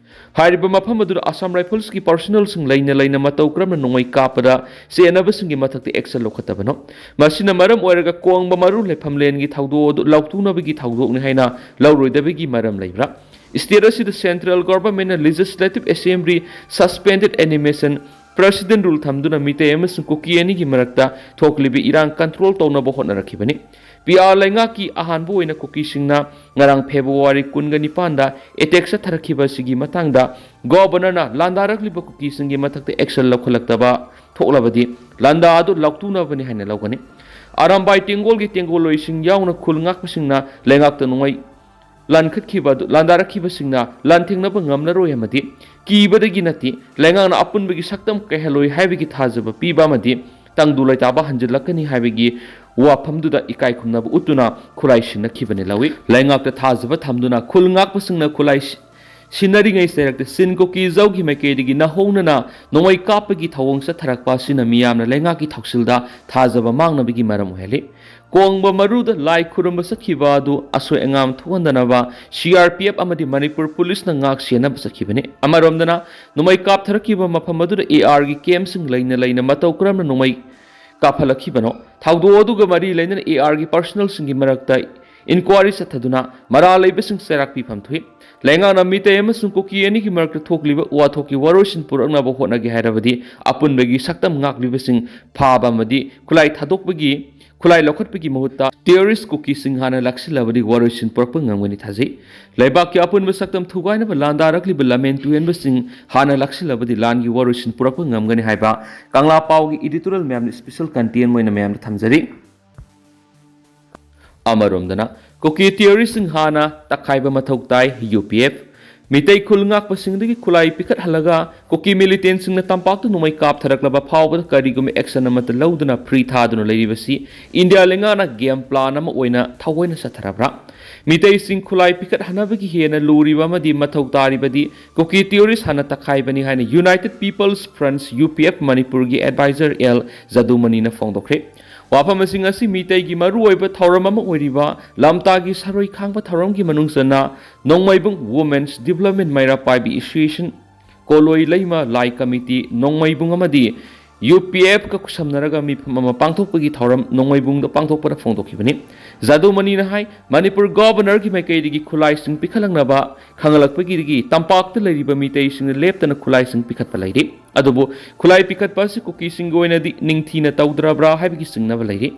ꯍꯥꯏꯔꯤꯕ ꯃꯐꯝ ꯑꯗꯨꯗ ꯑꯁꯥꯝ ꯔꯥꯏꯐꯜꯁꯀꯤ ꯄꯥꯔꯁꯣꯅꯦꯜꯁꯤꯡ ꯂꯩꯅ ꯂꯩꯅ ꯃꯇꯧ ꯀꯔꯝꯅ ꯅꯣꯡꯃꯩ ꯀꯥꯞꯄꯗ ꯆꯦꯟꯅꯕꯁꯤꯡꯒꯤ ꯃꯊꯛꯇ ꯑꯦꯛꯁꯟ ꯂꯧꯈꯠꯇꯕꯅꯣ? ꯃꯁꯤꯅ ꯃꯔꯝ ꯑꯣꯏꯔꯒ ꯀꯣꯡꯕ ꯃꯔꯨ ꯂꯩꯐꯝ ꯂꯦꯟꯒꯤ ꯊꯧꯗꯣꯛ ꯑꯗꯨ ꯂꯥꯎꯊꯣꯛꯅꯕꯒꯤ ꯊꯧꯗꯣꯛꯅꯤ ꯍꯥꯏꯅ ꯂꯧꯔꯣꯏꯗꯕꯒꯤ ꯃꯔꯝ ꯂꯩꯕ꯭ꯔꯥ? ꯁ꯭ꯇꯦꯠ ꯑꯁꯤꯗ ꯁꯦꯟꯇ꯭ꯔꯦꯜ ꯒꯣꯚꯔꯟꯃꯦꯟꯠꯅ legislative assembly suspended animation president rule ꯊꯝꯗꯨꯅ ꯃꯤꯇꯩ ꯑꯃꯁꯨꯡ ꯀꯨꯀꯤ ꯑꯅꯤꯒꯤ ꯃꯔꯛꯇ ꯊꯣꯛꯂꯤꯕ ꯏꯔꯥꯡ ꯀꯟꯇ꯭ꯔꯣꯜ ꯇꯧꯅꯕ ꯍꯣꯠꯅꯔꯛꯈꯤꯕꯅꯤ꯫ ꯄꯤ ꯑꯥꯔ ꯂꯩꯉꯥꯛꯀꯤ ꯑꯍꯥꯟꯕ ꯑꯣꯏꯅ ꯀꯨꯀꯤꯁꯤꯡꯅ ꯉꯔꯥꯡ ꯐꯦꯕ꯭ꯔꯨꯋꯥꯔꯤ ꯀꯨꯟꯒ ꯅꯤꯄꯥꯟꯗ ꯑꯦꯇꯦꯛ ꯆꯠꯊꯔꯛꯈꯤꯕ ꯑꯁꯤꯒꯤ ꯃꯇꯥꯡꯗ ꯒꯣꯚꯔꯅꯔꯅ ꯂꯥꯟꯗꯥꯔꯛꯂꯤꯕ ꯀꯨꯀꯤꯁꯤꯡꯒꯤ ꯃꯊꯛꯇ ꯑꯦꯛꯁꯟ ꯂꯧꯈꯠꯂꯛꯇꯕ ꯊꯣꯛꯂꯕꯗꯤ ꯂꯥꯟꯗꯥ ꯑꯗꯨ ꯂꯥꯎꯇꯨꯅꯕꯅꯤ ꯍꯥꯏꯅ ꯂꯧꯒꯅꯤ꯫ ꯑꯔꯥꯝꯕꯥꯏ ꯇꯦꯡꯒꯣꯜꯒꯤ ꯇꯦꯡꯒꯣꯜꯂꯣꯏꯁꯤꯡ ꯌꯥꯎꯅ ꯈꯨꯜ ꯉꯥꯛꯄꯁꯤꯡꯅ ꯂꯩꯉꯥꯛꯇ ꯅꯣꯡꯃꯩ ꯂꯥꯟꯈꯠꯈꯤꯕ ꯑꯗꯨ ꯂꯥꯟꯗꯥꯔꯛꯈꯤꯕꯁꯤꯡꯅ ꯂꯥꯟꯊꯦꯡꯅꯕ ꯉꯝꯂꯔꯣꯏ ꯑꯃꯗꯤ ꯀꯤꯕꯗꯒꯤ ꯅꯠꯇꯦ, ꯂꯩꯉꯥꯛꯅ ꯑꯄꯨꯟꯕꯒꯤ ꯁꯛꯇꯝ ꯀꯥꯏꯍꯜꯂꯣꯏ ꯍꯥꯏꯕꯒꯤ ꯊꯥꯖꯕ ꯄꯤꯕ ꯑꯃꯗꯤ ꯇꯪꯗꯨ ꯂꯩꯇꯥꯕ ꯍꯟꯖꯤꯜꯂꯛꯀꯅꯤ ꯍꯥꯏꯕꯒꯤ ꯋꯥꯐꯝꯗꯨꯗ ꯏꯀꯥꯏ ꯈꯨꯝꯅꯕ ꯎꯠꯇꯨꯅ ꯈꯨꯠꯂꯥꯏ ꯁꯤꯟꯅꯈꯤꯕꯅꯤ ꯂꯧꯏ꯫ ꯂꯩꯉꯥꯛꯇ ꯊꯥꯖꯕ ꯊꯝꯗꯨꯅ ꯈꯨꯜ ꯉꯥꯛꯄꯁꯤꯡꯅ ꯈꯨꯠꯂꯥꯏ ꯁꯤ-, ꯁꯤꯟꯅꯔꯤꯉꯩ ꯆꯩꯔꯛꯇ ꯁꯤꯟ ꯀꯨꯀꯤ ꯖꯧꯒꯤ ꯃꯥꯏꯀꯩꯗꯒꯤ ꯅꯧꯍꯧꯅꯅ ꯅꯣꯡꯃꯩ ꯀꯥꯞꯄꯒꯤ ꯊꯧꯑꯣꯡ ꯆꯠꯊꯔꯛꯄ ꯑꯁꯤꯅ ꯃꯤꯌꯥꯝꯅ ꯂꯩꯉꯥꯛꯀꯤ ꯊꯧꯁꯤꯜꯗ ꯊꯥꯖꯕ ꯃꯥꯡꯅꯕꯒꯤ ꯃꯔꯝ ꯑꯣꯏꯍꯜꯂꯤ꯫ ꯀꯣꯡꯕ ꯃꯔꯨꯗ ꯂꯥꯏ ꯈꯨꯔꯨꯝꯕ ꯆꯠꯈꯤꯕ ꯑꯗꯨ ꯑꯁꯣꯏ ꯑꯉꯥꯝ ꯊꯣꯛꯍꯟꯗꯅꯕ ꯁꯤ ꯑꯥꯔ ꯄꯤ ꯑꯦꯐ ꯑꯃꯗꯤ ꯃꯅꯤꯄꯨꯔ ꯄꯨꯂꯤꯁꯅ ꯉꯥꯛ ꯁꯦꯟꯅꯕ ꯆꯠꯈꯤꯕꯅꯤ꯫ ꯑꯃꯔꯣꯝꯗꯅ ꯅꯣꯡꯃꯩ ꯀꯥꯞꯊꯔꯛꯈꯤꯕ ꯃꯐꯝ ꯑꯗꯨꯗ ꯑꯦ ꯑꯥꯔꯒꯤ ꯀꯦꯝꯞꯁꯤꯡ ꯂꯩꯅ ꯂꯩꯅ ꯃꯇꯧ ꯀꯔꯝꯅ ꯅꯣꯡꯃꯩ ꯀꯥꯞꯍꯜꯂꯛꯈꯤꯕꯅꯣ? ꯊꯧꯗꯣꯛ ꯑꯗꯨꯒ ꯃꯔꯤ ꯂꯩꯅꯅ ꯑꯦ ꯑꯥꯔꯒꯤ ꯄꯥꯔꯁꯣꯅꯦꯜꯁꯤꯡꯒꯤ ꯃꯔꯛꯇ ꯏꯟꯀ꯭ꯋꯥꯔꯤ ꯆꯠꯊꯗꯨꯅ ꯃꯔꯥꯜ ꯂꯩꯕꯁꯤꯡ ꯆꯩꯔꯥꯛ ꯄꯤꯐꯝ ꯊꯣꯛꯏ꯫ ꯂꯩꯉꯥꯛꯅ ꯃꯤꯇꯩ ꯑꯃꯁꯨꯡ ꯀꯨꯀꯤ ꯑꯅꯤꯒꯤ ꯃꯔꯛꯇ ꯊꯣꯛꯂꯤꯕ ꯋꯥꯊꯣꯛꯀꯤ ꯋꯥꯔꯣꯏꯁꯤꯟ ꯄꯨꯔꯛꯅꯕ ꯍꯣꯠꯅꯒꯦ ꯍꯥꯏꯔꯕꯗꯤ ꯑꯄꯨꯟꯕꯒꯤ ꯁꯛꯇꯝ ꯉꯥꯛꯂꯤꯕꯁꯤꯡ ꯐꯥꯕ ꯑꯃꯗꯤ ꯈꯨꯠꯂꯥꯏ ꯊꯥꯗꯣꯛꯄꯒꯤ, ꯈꯨꯠꯂꯥꯏ ꯂꯧꯈꯠꯄꯒꯤ ꯃꯍꯨꯠꯇ ꯇꯦꯔꯣꯔꯤꯁ ꯀꯨꯀꯤꯁꯤꯡ ꯍꯥꯟꯅ ꯂꯥꯛꯁꯤꯜꯂꯕꯗꯤ ꯋꯥꯔꯣꯏꯁꯤꯟ ꯄꯨꯔꯛꯄ ꯉꯝꯒꯅꯤ ꯊꯥꯖꯩ꯫ ꯂꯩꯕꯥꯛꯀꯤ ꯑꯄꯨꯟꯕ ꯁꯛꯇꯝ ꯊꯨꯒꯥꯏꯅꯕ ꯂꯥꯟꯗꯥꯔꯛꯂꯤꯕ ꯂꯝꯍꯦꯟ ꯇꯨꯍꯦꯟꯕꯁꯤꯡ ꯍꯥꯟꯅ ꯂꯥꯛꯁꯤꯜꯂꯕꯗꯤ ꯂꯥꯟꯒꯤ ꯋꯥꯔꯣꯏꯁꯤꯟ ꯄꯨꯔꯛꯄ ꯉꯝꯒꯅꯤ ꯍꯥꯏꯕ ꯀꯪꯂꯥ ꯄꯥꯎꯒꯤ ꯏꯗꯤꯇꯣꯔꯤꯌꯦꯜ ꯃꯌꯥꯝꯅ ꯏꯁꯄꯤꯁꯦꯜ ꯀꯟꯇꯦꯟ ꯑꯣꯏꯅ ꯃꯌꯥꯝꯗ ꯊꯝꯖꯔꯤ꯫ ꯑꯃꯔꯣꯝꯗꯅ ꯀꯨꯀꯤ ꯇꯤꯑꯣꯔꯤꯁꯁꯤꯡ ꯍꯥꯟꯅ ꯇꯛꯈꯥꯏꯕ ꯃꯊꯧ ꯇꯥꯏ, ꯌꯨ ꯄꯤ ꯑꯦꯐ꯫ ꯃꯤꯇꯩ ꯈꯨꯜ ꯉꯥꯛꯄꯁꯤꯡꯗꯒꯤ ꯈꯨꯠꯂꯥꯏ ꯄꯤꯈꯠꯍꯜꯂꯒ ꯀꯨꯀꯤ ꯃꯤꯂꯤꯇꯦꯟꯁꯤꯡꯅ ꯇꯝꯄꯥꯛꯇ ꯅꯣꯡꯃꯩ ꯀꯥꯞꯊꯔꯛꯂꯕ ꯐꯥꯎꯕꯗ ꯀꯔꯤꯒꯨꯝꯕ ꯑꯦꯛꯁꯟ ꯑꯃꯠꯇ ꯂꯧꯗꯅ ꯐ꯭ꯔꯤ ꯊꯥꯗꯨꯅ ꯂꯩꯔꯤꯕꯁꯤ ꯏꯟꯗꯤꯌꯥ ꯂꯩꯉꯥꯛꯅ ꯒꯦꯝ ꯄ꯭ꯂꯥꯟ ꯑꯃ ꯑꯣꯏꯅ ꯊꯑꯣꯏꯅ ꯆꯠꯊꯔꯕ꯭ꯔꯥ? ꯃꯤꯇꯩꯁꯤꯡ ꯈꯨꯠꯂꯥꯏ ꯄꯤꯈꯠꯍꯟꯅꯕꯒꯤ ꯍꯦꯟꯅ ꯂꯨꯔꯤꯕ ꯑꯃꯗꯤ ꯃꯊꯧ ꯇꯥꯔꯤꯕꯗꯤ ꯀꯨꯀꯤ ꯇꯤꯑꯣꯔꯤꯁ ꯍꯥꯟꯅ ꯇꯛꯈꯥꯏꯕꯅꯤ ꯍꯥꯏꯅ united peoples front, U P F, ꯃꯅꯤꯄꯨꯔꯒꯤ ꯑꯦꯗꯚꯥꯏꯖꯔ ꯑꯦꯜ ꯖꯗꯨꯃꯅꯤꯅ ꯐꯣꯡꯗꯣꯛꯈ꯭ꯔꯦ꯫ ꯋꯥꯐꯝꯁꯤꯡ ꯑꯁꯤ ꯃꯤꯇꯩꯒꯤ ꯃꯔꯨꯑꯣꯏꯕ ꯊꯧꯔꯝ ꯑꯃ ꯑꯣꯏꯔꯤꯕ ꯂꯝꯇꯥꯒꯤ ꯁꯔꯣꯏ ꯈꯥꯡꯕ ꯊꯧꯔꯝꯒꯤ ꯃꯅꯨꯡ ꯆꯟꯅ ꯅꯣꯡꯃꯩꯕꯨꯡ ꯋꯨꯃꯦꯟꯁ ꯗꯤꯕ꯭ꯂꯞꯃꯦꯟ ꯃꯩꯔꯥ ꯄꯥꯏꯕꯤ ꯑꯦꯁꯣꯁꯤꯌꯦꯁꯟ, ꯀꯣꯂꯣꯏ ꯂꯩꯃ ꯂꯥꯏ ꯀꯃꯤꯇꯤ, ꯅꯣꯡꯃꯩꯕꯨꯡ ꯑꯃꯗꯤ ꯌꯨ ꯄꯤ ꯑꯦꯐꯀ ꯈꯨꯠꯁꯝꯅꯔꯒ ꯃꯤꯐꯝ ꯑꯃ ꯄꯥꯡꯊꯣꯛꯄꯒꯤ ꯊꯧꯔꯝ ꯅꯣꯡꯃꯩꯕꯨꯡꯗ ꯄꯥꯡꯊꯣꯛꯄꯗ ꯐꯣꯡꯗꯣꯛꯈꯤꯕꯅꯤ꯫ ꯖꯗꯨꯃꯅꯤꯅ ꯍꯥꯏ, ꯃꯅꯤꯄꯨꯔ ꯒꯣꯚꯔꯅꯔꯒꯤ ꯃꯥꯏꯀꯩꯗꯒꯤ ꯈꯨꯠꯂꯥꯏꯁꯤꯡ ꯄꯤꯈꯠꯂꯛꯅꯕ ꯈꯪꯍꯜꯂꯛꯄꯒꯤꯗꯒꯤ ꯇꯝꯄꯥꯛꯇ ꯂꯩꯔꯤꯕ ꯃꯤꯇꯩꯁꯤꯡꯅ ꯂꯦꯞꯇꯅ ꯈꯨꯠꯂꯥꯏꯁꯤꯡ ꯄꯤꯈꯠꯄ ꯂꯩꯔꯤ꯫ ꯑꯗꯨꯕꯨ ꯈꯨꯠꯂꯥꯏ ꯄꯤꯈꯠꯄ ꯑꯁꯤ ꯀꯨꯀꯤꯁꯤꯡꯒꯤ ꯑꯣꯏꯅꯗꯤ ꯅꯤꯡꯊꯤꯅ ꯇꯧꯗ꯭ꯔꯕ꯭ꯔꯥ ꯍꯥꯏꯕꯒꯤ ꯆꯤꯡꯅꯕ ꯂꯩꯔꯤ꯫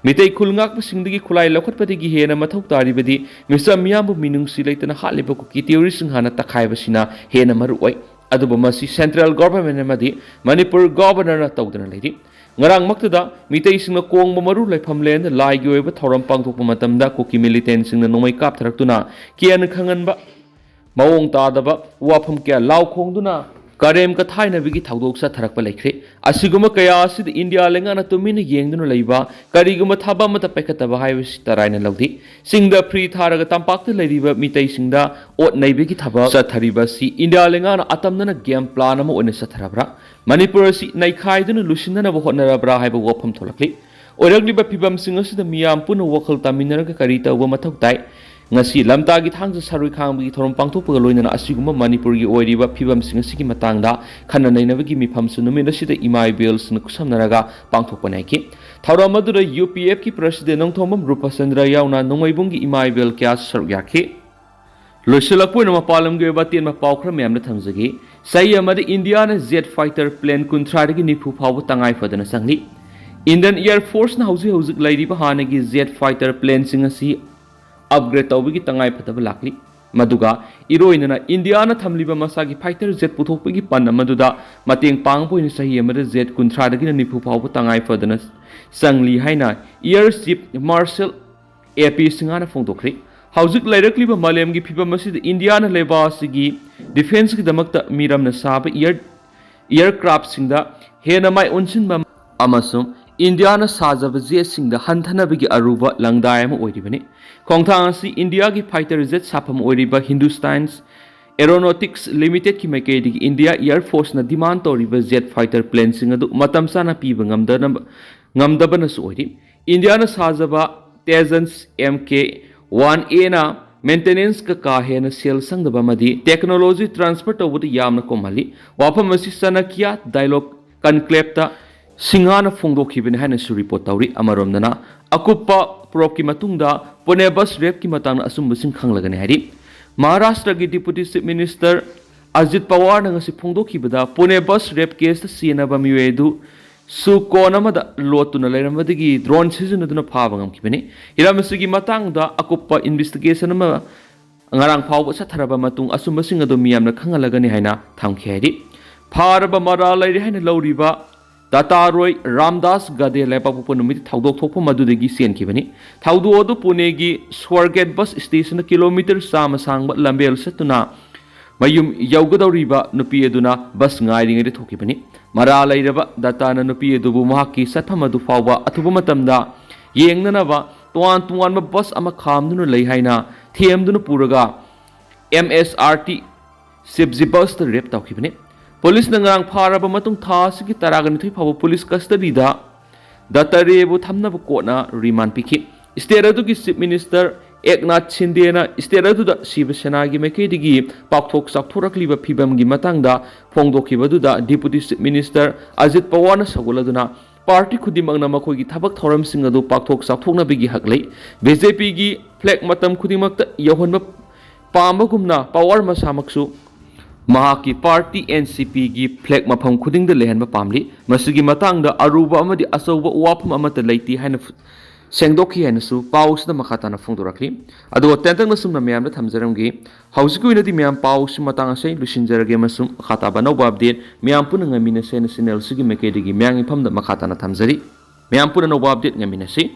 ꯃꯤꯇꯩ ꯈꯨꯜ ꯉꯥꯛꯄꯁꯤꯡꯗꯒꯤ ꯈꯨꯠꯂꯥꯏ ꯂꯧꯈꯠꯄꯗꯒꯤ ꯍꯦꯟꯅ ꯃꯊꯧ ꯇꯥꯔꯤꯕꯗꯤ ꯃꯤꯆꯝ ꯃꯤꯌꯥꯝꯕꯨ ꯃꯤꯅꯨꯡꯁꯤ ꯂꯩꯇꯅ ꯍꯥꯠꯂꯤꯕ ꯀꯨꯀꯤ ꯇꯤꯑꯣꯔꯤꯁꯁꯤꯡ ꯍꯥꯟꯅ ꯇꯛꯈꯥꯏꯕꯁꯤꯅ ꯍꯦꯟꯅ ꯃꯔꯨ ꯑꯣꯏ꯫ ꯑꯗꯨꯕꯨ ꯃꯁꯤ ꯁꯦꯟꯇ꯭ꯔꯦꯜ ꯒꯣꯚꯔꯟꯃꯦꯟꯠ ꯑꯃꯗꯤ ꯃꯅꯤꯄꯨꯔ ꯒꯣꯚꯔꯅꯔꯅ ꯇꯧꯗꯨꯅ ꯂꯩꯔꯤ꯫ ꯉꯔꯥꯡꯃꯛꯇꯗ ꯃꯤꯇꯩꯁꯤꯡꯅ ꯀꯣꯡꯕ ꯃꯔꯨ ꯂꯩꯐꯝꯂꯦꯟꯗ ꯂꯥꯏꯒꯤ ꯑꯣꯏꯕ ꯊꯧꯔꯝ ꯄꯥꯡꯊꯣꯛꯄ ꯃꯇꯝꯗ ꯀꯨꯀꯤ ꯃꯤꯂꯤꯇꯦꯟꯁꯤꯡꯅ ꯅꯣꯡꯃꯩ ꯀꯥꯞꯊꯔꯛꯇꯨꯅ ꯀꯤꯍꯟ ꯈꯪꯍꯟꯕ, ꯃꯑꯣꯡ ꯇꯥꯗꯕ ꯋꯥꯐꯝ ꯀꯌꯥ ꯂꯥꯎ ꯈꯣꯡꯗꯨꯅ ꯀꯔꯦꯝ ꯀꯊꯥꯏꯅꯕꯒꯤ ꯊꯧꯗꯣꯛ ꯆꯠꯊꯔꯛꯄ ꯂꯩꯈ꯭ꯔꯦ꯫ ꯑꯁꯤꯒꯨꯝꯕ ꯀꯌꯥ ꯑꯁꯤꯗ ꯏꯟꯗꯤꯌꯥ ꯂꯩꯉꯥꯛꯅ ꯇꯨꯃꯤꯟꯅ ꯌꯦꯡꯗꯨꯅ ꯂꯩꯕ, ꯀꯔꯤꯒꯨꯝꯕ ꯊꯕꯛ ꯑꯃꯠꯇ ꯄꯥꯏꯈꯠꯇꯕ ꯍꯥꯏꯕꯁꯤ ꯇꯔꯥꯏꯅ ꯂꯧꯗꯦ꯫ ꯆꯤꯡꯗ ꯐ꯭ꯔꯤ ꯊꯥꯔꯒ ꯇꯝꯄꯥꯛꯇ ꯂꯩꯔꯤꯕ ꯃꯤꯇꯩꯁꯤꯡꯗ ꯑꯣꯠ ꯅꯩꯕꯒꯤ ꯊꯕꯛ ꯆꯠꯊꯔꯤꯕ ꯑꯁꯤ ꯏꯟꯗꯤꯌꯥ ꯂꯩꯉꯥꯛꯅ ꯑꯇꯝꯅꯅ ꯒꯦꯝ ꯄ꯭ꯂꯥꯟ ꯑꯃ ꯑꯣꯏꯅ ꯆꯠꯊꯔꯕ꯭ꯔꯥ? ꯃꯅꯤꯄꯨꯔ ꯑꯁꯤ ꯅꯩꯈꯥꯏꯗꯨꯅ ꯂꯨꯁꯤꯟꯅꯅꯕ ꯍꯣꯠꯅꯔꯕ꯭ꯔꯥ ꯍꯥꯏꯕ ꯋꯥꯐꯝ ꯊꯣꯛꯂꯛꯂꯤ꯫ ꯑꯣꯏꯔꯛꯂꯤꯕ ꯐꯤꯕꯝꯁꯤꯡ ꯑꯁꯤꯗ ꯃꯤꯌꯥꯝ ꯄꯨꯟꯅ ꯋꯥꯈꯜ ꯇꯥꯃꯤꯟꯅꯔꯒ ꯀꯔꯤ ꯇꯧꯕ ꯃꯊꯧ ꯇꯥꯏ? ꯉꯁꯤ ꯂꯝꯇꯥꯒꯤ ꯊꯥꯡꯖ ꯁꯔꯣꯏ ꯈꯥꯡꯕꯒꯤ ꯊꯧꯔꯝ ꯄꯥꯡꯊꯣꯛꯄꯒ ꯂꯣꯏꯅꯅ ꯑꯁꯤꯒꯨꯝꯕ ꯃꯅꯤꯄꯨꯔꯒꯤ ꯑꯣꯏꯔꯤꯕ ꯐꯤꯕꯝꯁꯤꯡ ꯑꯁꯤꯒꯤ ꯃꯇꯥꯡꯗ ꯈꯟꯅ ꯅꯩꯅꯕꯒꯤ ꯃꯤꯐꯝꯁꯨ ꯅꯨꯃꯤꯠ ꯑꯁꯤꯗ ꯏꯃꯥ ꯏꯕꯦꯜꯁꯤꯡꯅ ꯈꯨꯠꯁꯝꯅꯔꯒ ꯄꯥꯡꯊꯣꯛꯄꯅꯤ ꯍꯥꯏꯈꯤ꯫ ꯊꯧꯔꯝ ꯑꯗꯨꯗ ꯌꯨ ꯄꯤ ꯑꯦꯐꯀꯤ ꯄ꯭ꯔꯁꯤꯗꯦꯟ ꯅꯣꯡꯊꯣꯝꯕꯝ ꯔꯨꯄꯆꯟꯗ꯭ꯔ ꯌꯥꯎꯅ ꯅꯣꯡꯃꯩꯕꯨꯡꯒꯤ ꯏꯃꯥ ꯏꯕꯦꯜ ꯀꯌꯥꯁꯨ ꯁꯔꯨꯛ ꯌꯥꯈꯤ꯫ ꯂꯣꯏꯁꯤꯜꯂꯛꯄ ꯑꯣꯏꯅ ꯃꯄꯥꯟ ꯂꯝꯒꯤ ꯑꯣꯏꯕ ꯑꯇꯦꯟꯕ ꯄꯥꯎ ꯈꯔ ꯃꯌꯥꯝꯗ ꯊꯝꯖꯒꯦ꯫ ꯆꯍꯤ ꯑꯃꯗ ꯏꯟꯗꯤꯌꯥꯅ ꯖꯦꯠ ꯐꯥꯏꯇꯔ ꯄ꯭ꯂꯦꯟ ꯀꯨꯟꯊ꯭ꯔꯥꯗꯒꯤ ꯅꯤꯐꯨ ꯐꯥꯎꯕ ꯇꯉꯥꯏ ꯐꯗꯅ ꯆꯪꯂꯤ꯫ ꯏꯟꯗꯤꯌꯟ ꯑꯦꯌꯔ ꯐꯣꯔꯁꯅ ꯍꯧꯖꯤꯛ ꯍꯧꯖꯤꯛ ꯂꯩꯔꯤꯕ ꯍꯥꯟꯅꯒꯤ ꯖꯦꯠ ꯐꯥꯏꯇꯔ ꯄ꯭ꯂꯦꯟꯁꯤꯡ ꯑꯁꯤ ꯑꯞꯒ꯭ꯔꯦꯗ ꯇꯧꯕꯒꯤ ꯇꯉꯥꯏ ꯐꯗꯕ ꯂꯥꯛꯂꯤ꯫ ꯃꯗꯨꯒ ꯏꯔꯣꯏꯅꯅ ꯏꯟꯗꯤꯌꯥꯅ ꯊꯝꯂꯤꯕ ꯃꯁꯥꯒꯤ ꯐꯥꯏꯇꯔ ꯖꯦꯠ ꯄꯨꯊꯣꯛꯄꯒꯤ ꯄꯟ ꯑꯃꯗꯨꯗ ꯃꯇꯦꯡ ꯄꯥꯡꯕ ꯑꯣꯏꯅ ꯆꯍꯤ ꯑꯃꯗ ꯖꯦꯠ ꯀꯨꯟꯊ꯭ꯔꯥꯗꯒꯤꯅ ꯅꯤꯐꯨ ꯐꯥꯎꯕ ꯇꯉꯥꯏ ꯐꯗꯅ ꯆꯪꯂꯤ ꯍꯥꯏꯅ ꯑꯦꯌꯔ ꯆꯤꯐ ꯃꯥꯔꯁꯦꯜ ꯑꯦ ꯄꯤ ꯁꯤꯡꯍꯥꯅ ꯐꯣꯡꯗꯣꯛꯈ꯭ꯔꯤ꯫ ꯍꯧꯖꯤꯛ ꯂꯩꯔꯛꯂꯤꯕ ꯃꯥꯂꯦꯝꯒꯤ ꯐꯤꯕꯝ ꯑꯁꯤꯗ ꯏꯟꯗꯤꯌꯥꯅ ꯂꯩꯕꯥꯛ ꯑꯁꯤꯒꯤ ꯗꯤꯐꯦꯟꯁꯀꯤꯗꯃꯛꯇ ꯃꯤꯔꯝꯅ ꯁꯥꯕ ꯏꯌꯔ ꯏꯌꯔꯀ꯭ꯔꯥꯐꯁꯤꯡꯗ ꯍꯦꯟꯅ ꯃꯥꯏ ꯑꯣꯟꯁꯤꯟꯕ ꯑꯃꯁꯨꯡ ꯏꯟꯗꯤꯌꯥꯅ ꯁꯥꯖꯕ ꯖꯦꯠꯁꯤꯡꯗ ꯍꯟꯊꯅꯕꯒꯤ ꯑꯔꯨꯕ ꯂꯪꯗꯥꯏ ꯑꯃ ꯑꯣꯏꯔꯤꯕꯅꯤ꯫ ꯈꯣꯡꯊꯥꯡ ꯑꯁꯤ ꯏꯟꯗꯤꯌꯥꯒꯤ ꯐꯥꯏꯇꯔ ꯖꯦꯠ ꯁꯥꯐꯝ ꯑꯣꯏꯔꯤꯕ ꯍꯤꯟꯗꯨꯁꯇꯥꯟꯁ ꯑꯦꯔꯣꯅꯣꯇꯤꯛꯁ ꯂꯤꯃꯤꯇꯦꯗꯀꯤ ꯃꯥꯏꯀꯩꯗꯒꯤ ꯏꯟꯗꯤꯌꯥ ꯏꯌꯔ ꯐꯣꯔꯁꯅ ꯗꯤꯃꯥꯟ ꯇꯧꯔꯤꯕ ꯖꯦꯠ ꯐꯥꯏꯇꯔ ꯄ꯭ꯂꯦꯟꯁꯤꯡ ꯑꯗꯨ ꯃꯇꯝ ꯆꯥꯅ ꯄꯤꯕ ꯉꯝꯗꯅꯕ ꯉꯝꯗꯕꯅꯁꯨ ꯑꯣꯏꯔꯤ꯫ ꯏꯟꯗꯤꯌꯥꯅ ꯁꯥꯖꯕ ꯇꯦꯖꯟꯁ ꯑꯦꯝ ꯀꯦ ꯋꯥꯟ ꯑꯦꯅ ꯃꯦꯟꯇꯦꯅꯦꯟꯁꯀ ꯀꯥ ꯍꯦꯟꯅ ꯁꯦꯜ ꯆꯪꯗꯕ ꯑꯃꯗꯤ ꯇꯦꯛꯅꯣꯂꯣꯖꯤ ꯇ꯭ꯔꯥꯟꯁꯐꯔ ꯇꯧꯕꯗ ꯌꯥꯝꯅ ꯀꯣꯝꯍꯜꯂꯤ꯫ ꯋꯥꯐꯝ ꯑꯁꯤ ꯆꯅꯀ꯭ꯌ ꯗꯥꯏꯂꯣꯒ ꯀꯟꯀ꯭ꯂꯦꯞꯇ ꯁꯤꯡꯍꯥꯅ ꯐꯣꯡꯗꯣꯛꯈꯤꯕꯅꯤ ꯍꯥꯏꯅꯁꯨ ꯔꯤꯄꯣꯔꯠ ꯇꯧꯔꯤ꯫ ꯑꯃꯔꯣꯝꯗꯅ, ꯑꯀꯨꯞꯄ ꯄ꯭ꯔꯣꯞꯀꯤ ꯃꯇꯨꯡꯗ ꯄꯨꯅꯦ ꯕꯁ ꯔꯦꯞꯀꯤ ꯃꯇꯥꯡꯗ ꯑꯆꯨꯝꯕꯁꯤꯡ ꯈꯪꯂꯒꯅꯤ ꯍꯥꯏꯔꯤ꯫ ꯃꯍꯥꯔꯥꯁꯇ꯭ꯔꯒꯤ ꯗꯤꯄꯨꯇꯤ ꯆꯤꯐ ꯃꯤꯅꯤꯁꯇꯔ ꯑꯖꯤꯠ ꯄꯋꯥꯔꯅ ꯉꯁꯤ ꯐꯣꯡꯗꯣꯛꯈꯤꯕꯗ, ꯄꯨꯅꯦ ꯕꯁ ꯔꯦꯞ ꯀꯦꯁꯇ ꯆꯦꯟꯅꯕ ꯃꯤꯑꯣꯏ ꯑꯗꯨ ꯁꯨ ꯀꯣꯟ ꯑꯃꯗ ꯂꯣꯠꯇꯨꯅ ꯂꯩꯔꯝꯕꯗꯒꯤ ꯗ꯭ꯔꯣꯟ ꯁꯤꯖꯤꯟꯅꯗꯨꯅ ꯐꯥꯕ ꯉꯝꯈꯤꯕꯅꯤ꯫ ꯍꯤꯔꯝ ꯑꯁꯤꯒꯤ ꯃꯇꯥꯡꯗ ꯑꯀꯨꯞꯄ ꯏꯟꯚꯦꯁꯇꯤꯒꯦꯁꯟ ꯑꯃ ꯉꯔꯥꯡ ꯐꯥꯎꯕ ꯆꯠꯊꯔꯕ ꯃꯇꯨꯡ, ꯑꯆꯨꯝꯕꯁꯤꯡ ꯑꯗꯨ ꯃꯤꯌꯥꯝꯅ ꯈꯪꯍꯜꯂꯒꯅꯤ ꯍꯥꯏꯅ ꯊꯝꯈꯤ ꯍꯥꯏꯔꯤ꯫ ꯐꯥꯔꯕ ꯃꯔꯥꯜ ꯂꯩꯔꯦ ꯍꯥꯏꯅ ꯂꯧꯔꯤꯕ ꯇꯥꯇꯥꯔꯣꯏ ꯔꯥꯝꯗꯥꯁ ꯒꯗꯦ ꯂꯩꯕꯥꯛꯄꯣꯛꯄ ꯅꯨꯃꯤꯠ ꯊꯧꯗꯣꯛ ꯊꯣꯛꯐꯝ ꯑꯗꯨꯗꯒꯤ ꯆꯦꯟꯈꯤꯕꯅꯤ꯫ ꯊꯧꯗꯣꯛ ꯑꯗꯨ ꯄꯨꯅꯦꯒꯤ ꯁ꯭ꯋꯔꯒꯦꯠ ꯕꯁ ꯁ꯭ꯇꯦꯁꯟꯗ ꯀꯤꯂꯣꯃꯤꯇꯔ ꯆꯥꯝꯃ ꯁꯥꯡꯕ ꯂꯝꯕꯦꯜ ꯆꯠꯇꯨꯅ ꯃꯌꯨꯝ ꯌꯧꯒꯗꯧꯔꯤꯕ ꯅꯨꯄꯤ ꯑꯗꯨꯅ ꯕꯁ ꯉꯥꯏꯔꯤꯉꯩꯗ ꯊꯣꯛꯈꯤꯕꯅꯤ꯫ ꯃꯔꯥꯜ ꯂꯩꯔꯕ ꯗꯥꯇꯥꯅ ꯅꯨꯄꯤ ꯑꯗꯨꯕꯨ ꯃꯍꯥꯛꯀꯤ ꯆꯠꯐꯝ ꯑꯗꯨ ꯐꯥꯎꯕ ꯑꯊꯨꯕ ꯃꯇꯝꯗ ꯌꯦꯡꯅꯅꯕ ꯇꯣꯉꯥꯟ ꯇꯣꯉꯥꯟꯕ ꯕꯁ ꯑꯃ ꯈꯥꯝꯗꯨꯅ ꯂꯩ ꯍꯥꯏꯅ ꯊꯦꯝꯗꯨꯅ ꯄꯨꯔꯒ ꯑꯦꯝ ꯑꯦꯁ ꯑꯥꯔ ꯇꯤ ꯁꯤꯞꯖꯤ ꯕꯁꯇ ꯔꯦꯞ ꯇꯧꯈꯤꯕꯅꯤ꯫ ꯄꯨꯂꯤꯁꯅ ꯉꯔꯥꯡ ꯐꯥꯔꯕ ꯃꯇꯨꯡ ꯊꯥ ꯑꯁꯤꯒꯤ ꯇꯔꯥꯒ ꯅꯤꯊꯣꯏ ꯐꯥꯎꯕ ꯄꯨꯂꯤꯁ ꯀꯁꯇꯗꯤꯗ ꯗꯥꯇꯥꯔꯦꯕꯨ ꯊꯝꯅꯕ ꯀꯣꯔꯠꯅ ꯔꯤꯃꯥꯟ ꯄꯤꯈꯤ꯫ ꯁ꯭ꯇꯦꯠ ꯑꯗꯨꯒꯤ ꯆꯤꯐ ꯃꯤꯅꯤꯁꯇꯔ ꯑꯦꯛꯅꯥꯊ ꯁꯤꯟꯗꯦꯅ ꯁ꯭ꯇꯦꯠ ꯑꯗꯨꯗ ꯁꯤꯕ ꯁꯦꯅꯥꯒꯤ ꯃꯥꯏꯀꯩꯗꯒꯤ ꯄꯥꯛꯊꯣꯛ ꯆꯥꯎꯊꯣꯔꯛꯂꯤꯕ ꯐꯤꯕꯝꯒꯤ ꯃꯇꯥꯡꯗ ꯐꯣꯡꯗꯣꯛꯈꯤꯕꯗꯨꯗ ꯗꯤꯄꯨꯇꯤ ꯆꯤꯐ ꯃꯤꯅꯤꯁꯇꯔ ꯑꯖꯤꯠ ꯄꯋꯥꯔꯅ ꯁꯧꯒꯠꯂꯗꯨꯅ ꯄꯥꯔꯇꯤ ꯈꯨꯗꯤꯡꯃꯛꯅ ꯃꯈꯣꯏꯒꯤ ꯊꯕꯛ ꯊꯧꯔꯝꯁꯤꯡ ꯑꯗꯨ ꯄꯥꯛꯊꯣꯛ ꯆꯥꯎꯊꯣꯛꯅꯕꯒꯤ ꯍꯛ ꯂꯩ꯫ ꯕꯤ ꯖꯦ ꯄꯤꯒꯤ ꯐ꯭ꯂꯦꯒ ꯃꯇꯝ ꯈꯨꯗꯤꯡꯃꯛꯇ ꯌꯧꯍꯟꯕ ꯄꯥꯝꯕꯒꯨꯝꯅ ꯄꯋꯥꯔ ꯃꯁꯥꯃꯛꯁꯨ ꯃꯍꯥꯛꯀꯤ ꯄꯥꯔꯇꯤ ꯑꯦꯟ ꯁꯤ ꯄꯤꯒꯤ ꯐ꯭ꯂꯦꯒ ꯃꯐꯝ ꯈꯨꯗꯤꯡꯗ ꯂꯩꯍꯟꯕ ꯄꯥꯝꯂꯤ꯫ ꯃꯁꯤꯒꯤ ꯃꯇꯥꯡꯗ ꯑꯔꯨꯕ ꯑꯃꯗꯤ ꯑꯆꯧꯕ ꯋꯥꯐꯝ ꯑꯃꯠꯇ ꯂꯩꯇꯦ ꯍꯥꯏꯅ ꯐ-, ꯁꯦꯡꯗꯣꯛꯈꯤ ꯍꯥꯏꯅꯁꯨ ꯄꯥꯎꯁꯤꯗ ꯃꯈꯥ ꯇꯥꯅ ꯐꯣꯡꯗꯣꯔꯛꯂꯤ꯫ ꯑꯗꯨꯒ ꯇꯦꯟꯇꯛꯅ ꯁꯨꯝꯅ ꯃꯌꯥꯝꯗ ꯊꯝꯖꯔꯝꯒꯦ꯫ ꯍꯧꯖꯤꯛꯀꯤ ꯑꯣꯏꯅꯗꯤ ꯃꯌꯥꯝ ꯄꯥꯎꯁꯤ ꯃꯇꯥꯡ ꯑꯁꯤ ꯂꯣꯏꯁꯤꯟꯖꯔꯒꯦ ꯑꯃꯁꯨꯡ ꯃꯈꯥ ꯇꯥꯕ ꯑꯅꯧꯕ ꯑꯞꯗꯦꯠ ꯃꯌꯥꯝ ꯄꯨꯟꯅ ꯉꯥꯏꯃꯤꯟꯅꯁꯦ ꯍꯥꯏꯅ ꯆꯦꯅꯦꯜꯁꯤꯒꯤ ꯃꯥꯏꯀꯩꯗꯒꯤ ꯃꯌꯥꯝꯒꯤ ꯃꯐꯝꯗ ꯃꯈꯥ ꯇꯥꯅ ꯊꯝꯖꯔꯤ꯫ ꯃꯌꯥꯝ ꯄꯨꯟꯅ ꯑꯅꯧꯕ ꯑꯞꯗꯦꯠ ꯉꯥꯏꯃꯤꯟꯅꯁꯤ꯫